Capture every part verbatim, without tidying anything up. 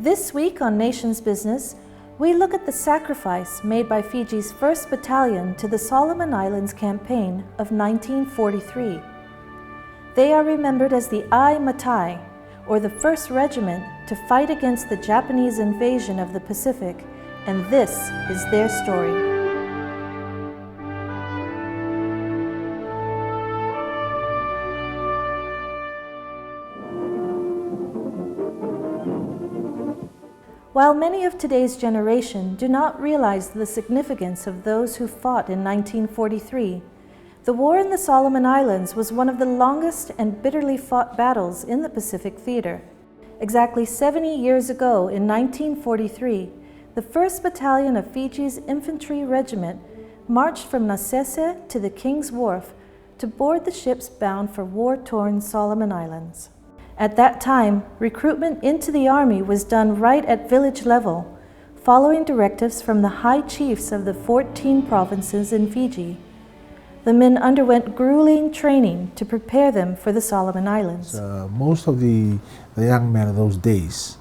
This week on Nation's Business, we look at the sacrifice made by Fiji's first Battalion to the Solomon Islands campaign of nineteen forty-three. They are remembered as the Ai Matai, or the First Regiment, to fight against the Japanese invasion of the Pacific, and this is their story. While many of today's generation do not realize the significance of those who fought in nineteen forty-three, the war in the Solomon Islands was one of the longest and bitterly fought battles in the Pacific theater. Exactly seventy years ago, in nineteen forty-three, the first Battalion of Fiji's Infantry Regiment marched from Nasese to the King's Wharf to board the ships bound for war-torn Solomon Islands. At that time, recruitment into the army was done right at village level, following directives from the high chiefs of the fourteen provinces in Fiji. The men underwent grueling training to prepare them for the Solomon Islands. Uh, most of the, the young men of those days,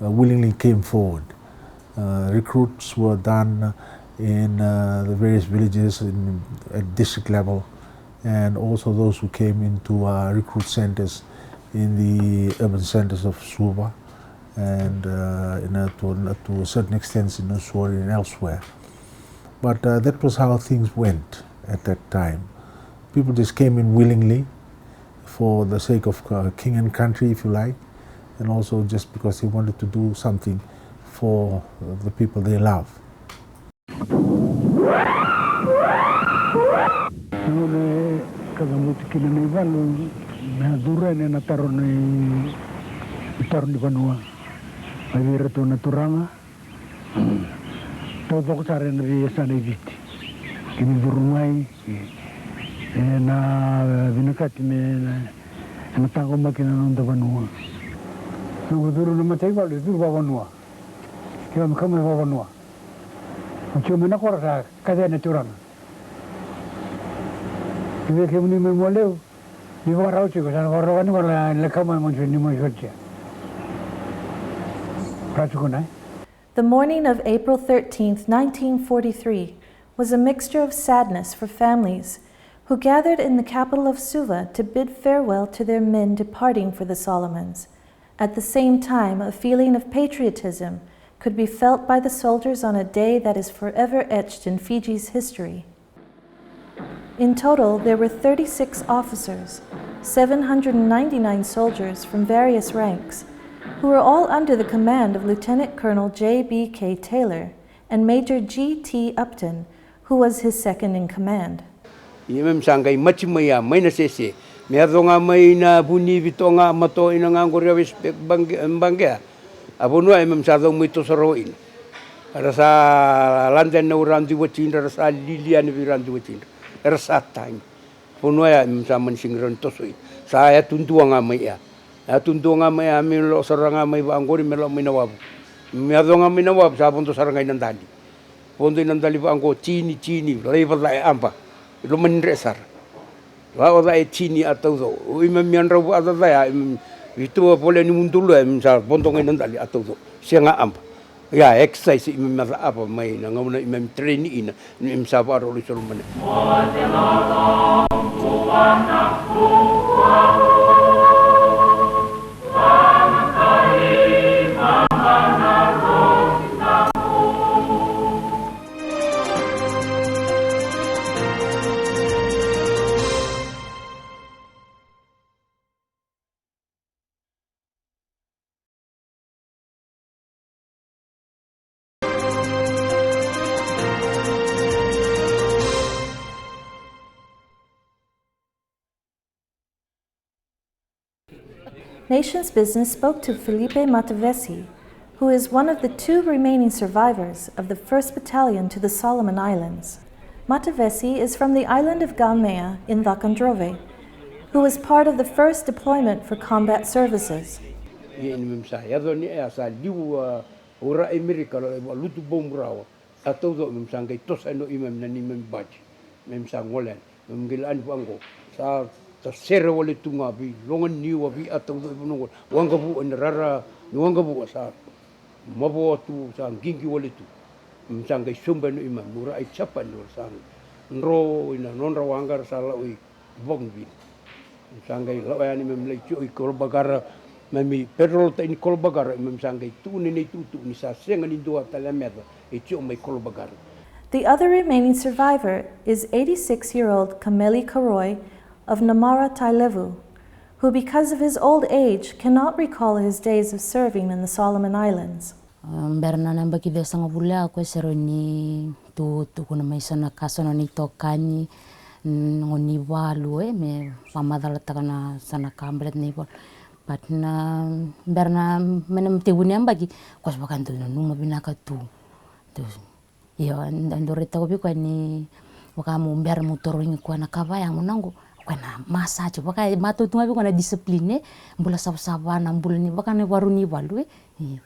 uh, willingly came forward. Uh, recruits were done in, uh, the various villages in, at district level, and also those who came into, uh, recruit centers in the urban centers of Suva and, uh, in a, to, to a certain extent in Nausori and elsewhere. But, uh, that was how things went at that time. People just came in willingly for the sake of, uh, king and country, if you like, and also just because they wanted to do something for the people they love. Na gauna e kacabote kina na ivalu, me a curu yani na taro ni, taro ni vanua mai vei iratou na turaga. Taucoko sara ena veiyasana i Viti. Kena curu mai, e, ena vinakati me na, ena taqomaki na noda vanua. Noqu curu na mataivalu, e curu vakavanua. Kila me kau mai vakavanua. Oti au mai na koro sa kaci na turaga. Kevei kemuni mai Mualeu, ni vakarau tiko, sa na vakarau ni kola, na kau mai Mount Sortia, ni Mount Sortia. Ra tukuna, e? The morning of April thirteenth, nineteen forty-three, was a mixture of sadness for families who gathered in the capital of Suva to bid farewell to their men departing for the Solomons. At the same time, a feeling of patriotism could be felt by the soldiers on a day that is forever etched in Fiji's history. In total, there were thirty-six officers, seven hundred and ninety-nine soldiers from various ranks, who were all under the command of Lieutenant Colonel J B K Taylor and Major G T Upton, who was his second in command. Ia me sa qai mati mai ya, mai Nasese, me yaco ga mai na Vunivi, Toga, Matoa, ina ga qori a West Bank, Bank ya. A vanua ya me sa cau mai toso rawa ina. Era sa lade na ura duatidra, era sa lili yani vei ira duatidra. Era sa tagi. Vanua ya me sa mani sega ni rawa ni toso ina. Sa yatu dua ga mai ya. Yatu dua ga mai ya, me lako sara ga mai vaqori, me lako mai na wavu. Me yaco ga mai na wavu, sa vodo sara ga ina dali. Vodo ina dali vaqo, tini, tini, laiva ca e aba. Loma ni dre sara. Vaqo ca e tini a tauco. O imami a drau vacaca ya, imami vitua volea ni mudulu ya, imami sa vodo ga ina dali a tauco. Sega aba. Ia, exercise imami a cava mai na gauna imami train ina, imami sa vakarau lai Solomon. Nation's Business spoke to Felipe Matavesi, who is one of the two remaining survivors of the first Battalion to the Solomon Islands. Matavesi is from the island of Gaumea in Cakadrove, who was part of the first deployment for combat services. Ia ni mem sa yaco ni e a sa liu a ura Amerika, lo e valutu bomu rawa. A tauco mem sa qai tosa eno imem na ni mem bati. Mem sa gole yani. Mem qai lani vaqo. Sa tasere wale tu ga vei loga niu a vei a tauco i vanua qo. Waqavua ena rara ni Waqavua sa Mavoa tu, sa qiqi wale tu. Sa qai sobu yani o imami, o ira i Japani, o ira sa dro ina nodra waqa, ra sa lako i Bougainville. Sa qai lako yani, imami lai tio i Colabagarra, imami petrol ta ini Colabagarra, imami sa qai tukuna na itukutuku ni sa sega ni dua tale a meca e tio mai Colabagarra. The other remaining survivor is eighty-six-year-old Kameli Karoi of Namara Tailevu, who, because of his old age, cannot recall his days of serving in the Solomon Islands. Bera na yabaki ciwasagavulu ya, o koya sa rawa ni tu, tukuna mai so na ka, so na nona itokani, mm, gone ni valu, e, me vakamacalataka na so na ka baleta na ivalu. But na, bera na, mai na itekivu ni yabaki, o koya sa vaka dau nanuma vinaka tu. Dau, io, dau, dau raitaka vei koya ni vaka mo bera mo tarogi koya na ka vaya, mo na qo, o koya na massage, vaka e matau tu ga vei koya na discipline, e, bula savasava, na bula ni vaka na ivaru ni valu, e. Io.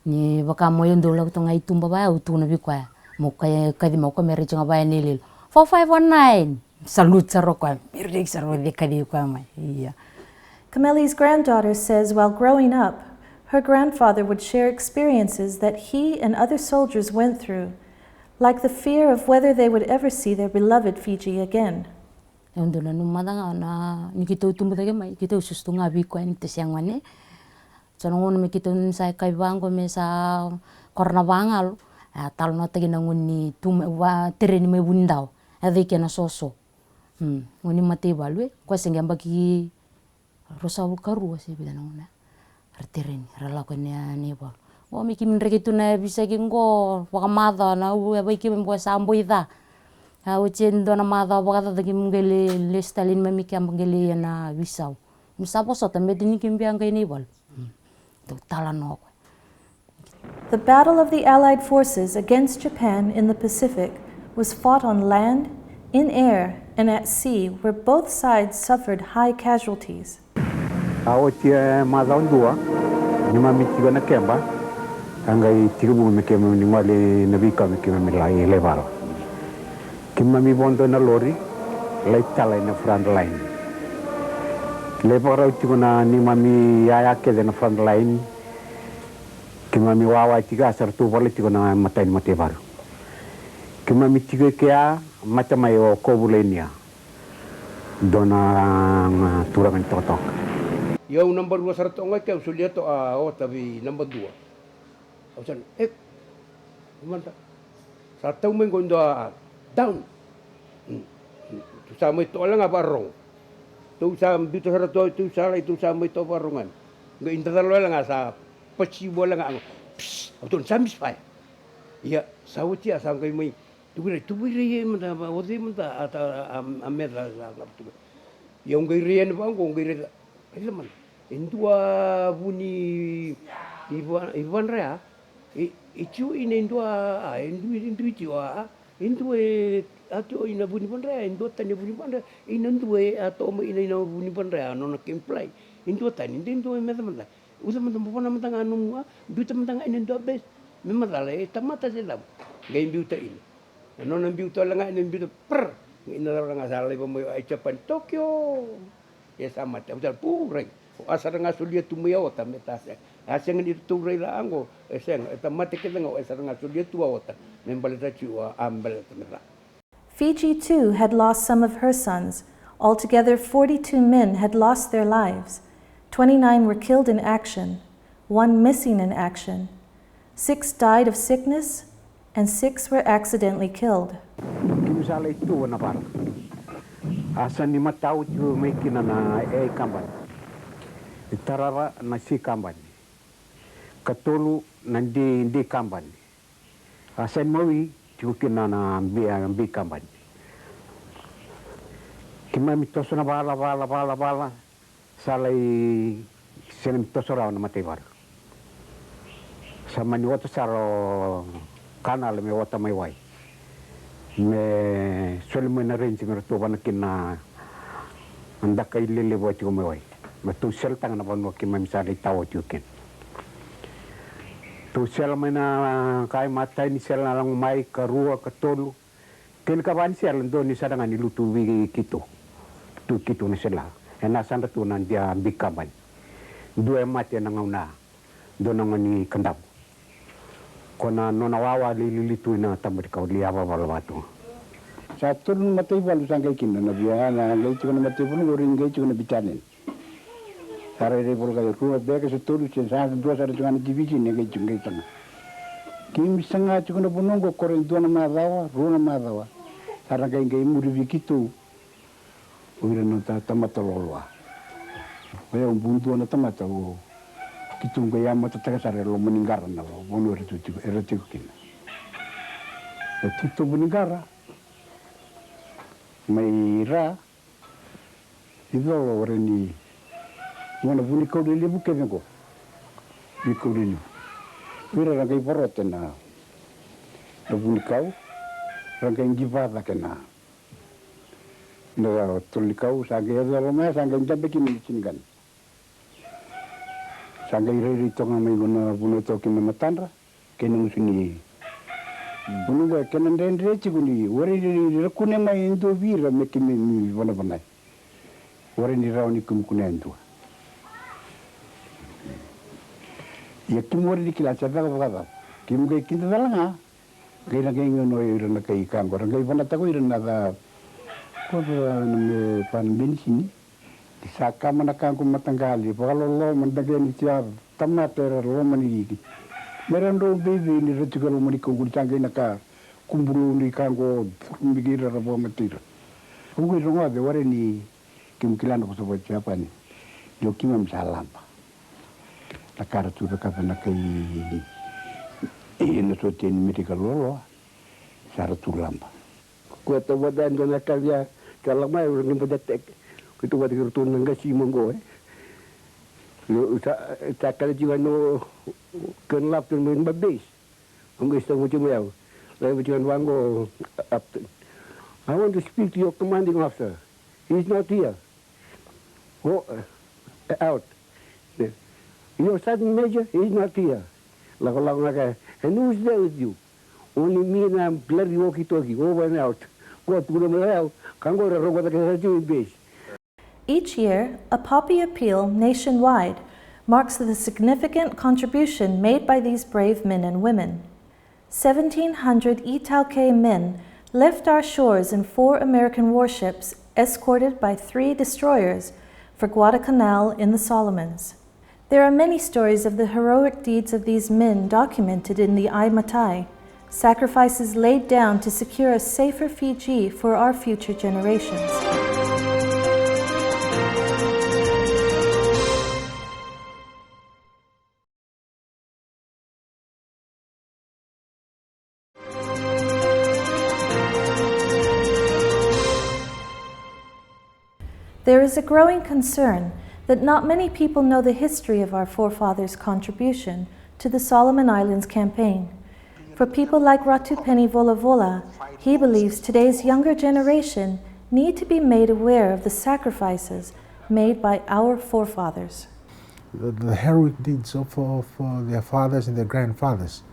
Ni vaka mo, io, dau lako tu ga i tuba vaya, au tukuna vei koya, mo kai, kaci mai o koya me rai tu ga vaya na iloilo. Four five one nine. Salute sara o koya. Me rai sara o koya, kaci koya mai. Io. Kameli's granddaughter says while growing up, her grandfather would share experiences that he and other soldiers went through, like the fear of whether they would ever see their beloved Fiji again. Au dau nanuma mada ga na, ni keitou tubu cake mai, keitou susu tu ga vei koya ni ta sega ni. So na gauna me keitou sa kai vaqo me sa koro na vagalo, a talanoataki na gone ni tu mai, va, tereni mai Vunidawa, a cei kena soso. Hmm, gone ni mataivalu, e, koya se qai yabaki ruasagavulu ka rua se vica na gauna. Ra tereni, ra lako ina, ina ivalu. O, me keimami draki tu na veisaki qo, vakamacawa na u, e, vei keimami qo sa boi ca. A oti e dua na macawa vakacaca keimami qai le, lesu tale i neimami keba qai le ia na veisau. Me sa vosota, bete ni keimami via qai ina ivalu. Hmm. Dau talanoa o koya. The Battle of the Allied Forces against Japan in the Pacific was fought on land, in air, and at sea, where both sides suffered high casualties. A oti e macawa dua, neimami tiko na keba, a qai tekivu me keimami gole ina veikau me keimami lai, lai vala. Keimami vodo ina lori, lai tala ina front line. Lai vakarau tiko na neimami yaya kece na front line. Keimami wawa tiko, a sa ratou vala tiko na imatai ni mataivalu. Keimami tiko i kea, mate mai o Kovulainia. Dua na, a, turaga ni tokatoka. Ia au naba rua sara toka ga i kea, au solia toka a ota vei naba dua. Au sa na, e, mada. Sa tau mai qo e dua, a, down. Hmm. Hmm. Tou sa mai toka wale ga vakarorogo. Tou sa biuta sara toka, tou sa lai, tou sa mai toka vakarorogo yani. Qai dacala wale ga sa pasivu wale ga. Psst, au tukuna sa misfire. Ia, sa oti ya, sa qai mai. Tuku rai, tuku rai, e, mada, o cei mada, a, a, a, a meca, sa, sa, tuku. Ia, au qai rai yani vaqo, au qai rai, raica mada. E dua vu ni, i va, i vadra ya. E, e tio ina e dua, a, e dui, e dui tio, a, a. E dua e, a tio ina vu ni vadra ya, e dua tani vu ni vadra ya. Ina dua e, a, toka mai ina, ina vu ni vadra ya, nona kemplai. E dua tani, de dua e meca mada. Uca mada, mo vona mada ga nomu, a, biuta mada ga ina dua base. Me macala, e tamata se cava. Qai biuta ina. Na nona biuta wale ga, ina biuta, prr. Ina cava ga sa laiva mai, a, i Japan, Tokyo. E sa mate, au sa pu, rai. O a sara ga solia tu mai a ota, me ta sega. A sega ni ratou raica qo, e sega, e tamata kece ga, o a sara ga solia tu a ota. Me baleta tu, a, a baleta me ra. Fiji too had lost some of her sons. Altogether, forty-two men had lost their lives. Twenty-nine were killed in action, one missing in action. Six died of sickness, and six were accidentally killed. Keimami sa lai tuva na vara. A sa ni matau tiko mai kina na A kabani. Tarava na C kabani. Katolu na D, D kabani. A sa ni mawi tiko kina na B, B kabani. Keimami toso na vala, vala, vala, vala. Sa lai sega ni toso rawa na mataivalu. Sa mani ota sara o kanala me ota mai wai. Me soli mai na range me ratou vana kina na dakai lelevu a tiko mai wai. Me tou sela taga na vanua keimami sa lai tawa tiko kina. Tou sela mai na kai matai ni sela na lago mai, karua, katolu. Kena ikava ni sela, dua ni sara ga ni lutu vei keitou. Tu keitou na sela. Ena sara tu na dia B kabani. Dua e mate ena gauna. Dua na gone ni Kadavu. Ko na nona wawa ni lili tu ina tabati kau ni yavavala vatu. Sa tolu na mataivalu sa qai kina na via na qai tiko na mataivalu qori qai tiko na bitaneni. Sa rairai volokaya rua beka se tolu se sa dua sara tiko na divisini e qai tiko qai saga. Keimami saga tiko na vanua qo kore dua na macawa rua na macawa. Sa ra qai qai muri vei keitou. O ira na ta- tamata loloa. O yau bu dua na tamata o keitou qai yamatataka sara e loma ni qara na vanua era tu tiko era tiko kina. E titobu ni qara mai ra i colo ware ni gona vunikau lelevu kece qo. Vunikau lelevu. O ira ra qai varote na vunikau ra qai qiva cake na Na tolo ni kau sa qai yaco e loma ya sa qai dabe kina na tiniqani. Sa qai rairai toka mai qo na vanua e toka kina na matadra kei na gusu ni vanua qo e kena dredre tiko ni ware ni ra kune mai e dua vei ira me keimami vanavanai. Ware ni rawa ni keimami kunea e dua. Ia keimami ware ni kila se caka vakacava keimami qai kida cala ga. Qai na qai gauna o ira na kai ka qo ra qai vanataka o ira na ca. Ko na me pa na benisini. Ni sa kama na ka qo mataqali vakaloloma na qai ni tia tamata era loma ni riki. Me ra dau beibei ni ra tiko e loma ni kaukau ni sa qai na ka kubulou ni ka qo. Biki ira ra vakamatei ira. Au qai rogoca ware ni Keimami kila na vosa vakaJapani. Io keimami sa laba. Na ka ra tu cakava na kai ena sotia ni Merika loloa sa ra tu laba. Koya tavata dua na ka via sa laba mai ura ni bada tek. Koya tavata kei ratou na qasi moqo e. Sa kala tiko no kan lafton mai ba base. Au qai sa voti mai au. Lai voti mai vaqo. I want to speak to your commanding officer. He is not here. Go out. Your sergeant major, he is not here. Lakolako ga kaya, and who is there with you? Only me and I am bloody walkie-talkie, over and out. Go tukuna mai au, ka qo era rogoca kece tu i base. Each year, a poppy appeal nationwide marks the significant contribution made by these brave men and women. Seventeen hundred Italki men left our shores in four American warships, escorted by three destroyers, for Guadalcanal in the Solomons. There are many stories of the heroic deeds of these men documented in the Ai Matai, sacrifices laid down to secure a safer Fiji for our future generations. There is a growing concern that not many people know the history of our forefathers' contribution to the Solomon Islands campaign. For people like Ratu Peni Volavola, he believes today's younger generation need to be made aware of the sacrifices made by our forefathers. The, the heroic deeds of, of uh, their fathers and their grandfathers,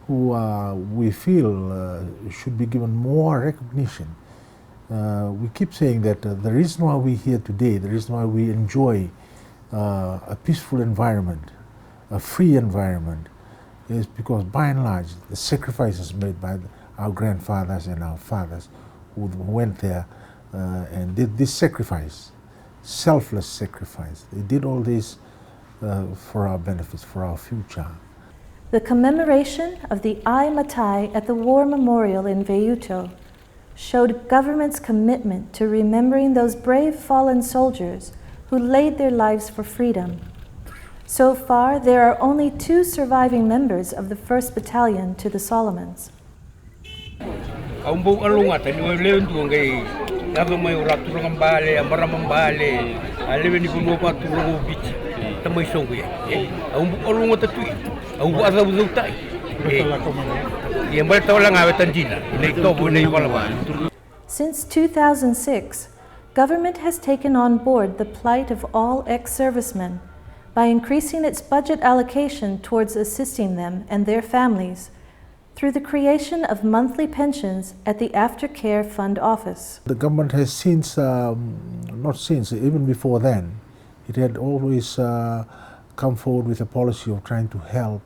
who uh, we feel uh, should be given more recognition. Uh, we keep saying that uh, the reason why we're here today, the reason why we enjoy uh, a peaceful environment, a free environment, is because by and large the sacrifices made by the, our grandfathers and our fathers who went there uh, and did this sacrifice, selfless sacrifice. They did all this uh, for our benefits, for our future. The commemoration of the Ai Matai at the War Memorial in Veiuto showed government's commitment to remembering those brave fallen soldiers who laid their lives for freedom. So far, there are only two surviving members of the first Battalion to the Solomons. Au bau alougata ni o lewe dua qai yaco mai o ra turaga bale, a marama bale, a lewe ni vanua vakaturaga o Viti. Tamai soqu ia. Au bau alougata tu ia. Au vakacavucavutai. Ia baleta wale ga e tadina ina itovo ina ivalavala. Since two thousand six, government has taken on board the plight of all ex-servicemen by increasing its budget allocation towards assisting them and their families through the creation of monthly pensions at the Aftercare Fund Office. The government has since, um, not since, even before then, it had always uh, come forward with a policy of trying to help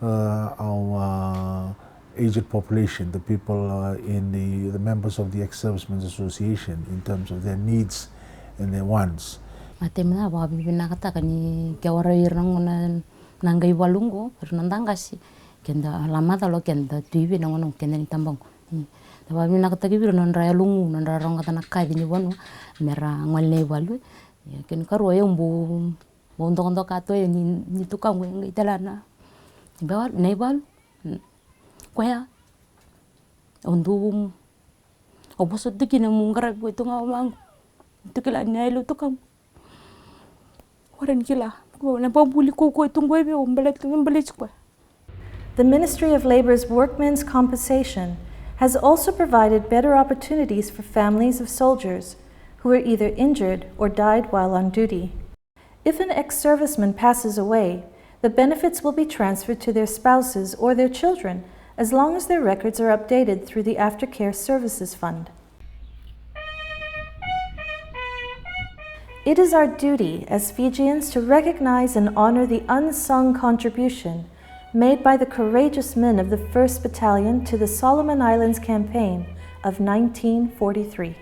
Uh, our uh, aged population, the people uh, in the, the members of the ex-servicemen's association in terms of their needs and their wants. A temi na vakavivinakataka ni ke warai ira na gona na qai valu qo, ira na daqasi, keda lamacalo keda tu ivi na gona keda ni tabaqo. Da vakavinakataki vira nodra yalogu, nodra rogata na kaci ni vanua, mera gole na ivalu. Ia kena karua e ubu Mo dokadoka toya ni, ni tukaqu e qai tala na. Bea na ivalu. Koya. O du. O vosa tu kina mo qaravi koya tu ga o magu. Tu kila ni a ilu tukaqu. Ora ni kila. Ko na babuli ko koya tu koya vei o baleti koya. The Ministry of Labour's Workmen's Compensation has also provided better opportunities for families of soldiers who were either injured or died while on duty. If an ex-serviceman passes away, the benefits will be transferred to their spouses or their children as long as their records are updated through the Aftercare Services Fund. It is our duty as Fijians to recognize and honor the unsung contribution made by the courageous men of the first Battalion to the Solomon Islands campaign of nineteen forty-three.